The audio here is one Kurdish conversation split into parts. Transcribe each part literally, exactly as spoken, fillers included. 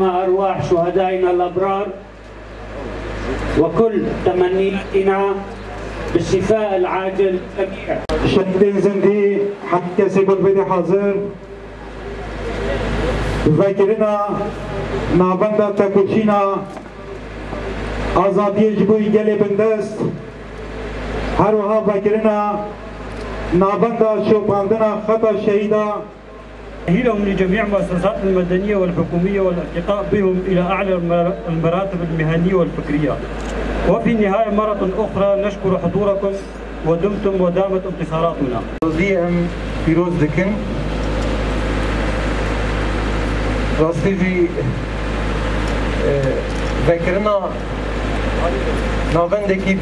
أرواح شهدائنا الأبرار، وكل تمنياتنا بالشفاء العاجل للجميع. Şehîdên zindî her kesê ku li vê de hazir, vekirina navenda tekoşîna azadiyê ji bo gelê bindest, her wiha vekirina navenda şopandina xeta şehîda. تأهيلهم لجميع المؤسسات المدنية والحكومية والارتقاء بهم إلى أعلى المر-، المراتب المهنية والفكرية. وفي النهاية مرة أخرى نشكر حضوركم ودمتم ودامت انتصاراتنا. Rêzî em pîroz dikin. Rastî jî, e, vekirina navendekî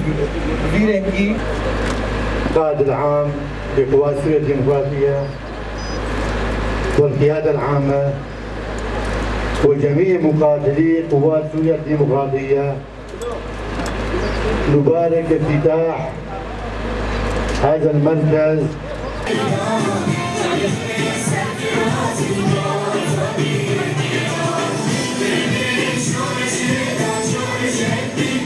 vî rengî. القائد العام لقوات سوريا الديمقراطية والقيادة العامة وجميع مقاتلي قوات سوريا الديمقراطية، نبارك افتتاح هذا المركز.